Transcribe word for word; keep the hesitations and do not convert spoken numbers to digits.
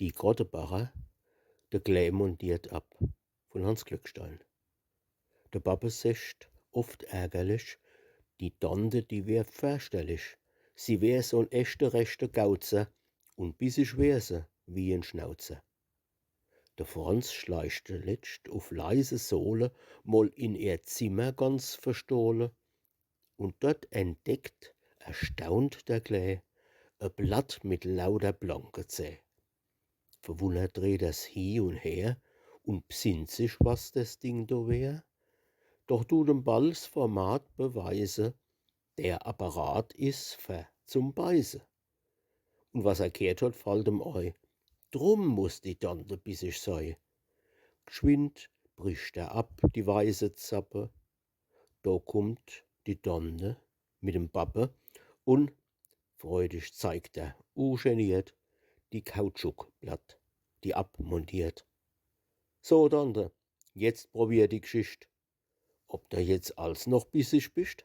Die Krottebacher, de Klä montiert ab, vun Hanns Glückstein. De Babbe secht oft ärgerlich, die Tante, die wär ferchterlich. Sie wär so'n echte, rechte Gauzer, un bissig wär se wie en Schnauzer. De Franz schleicht letscht uf leise Sohle mol in ihr Zimmer ganz verstohle, un dort entdeckt, erstaunt der Klä, e Blatt mit lauter blanke Zäh. Verwunnert dreht er's hie un her un bsinnt sich, was des Ding do wär. Doch dut em bald 's Format beweise, der Apparat is fer zum Beiße. Un was er gheert hot, fallt em ei, drum muss die Tante bissig sei. Gschwind bricht er ab die weiße Zappe. Do kummt die Tante mit dem Babbe un freudig zeigt er, ugeniert, die Kautschukplatt, die abmontiert. So, Tante, jetzt probier die Gschicht, ob der jetzt als noch bissig bischt.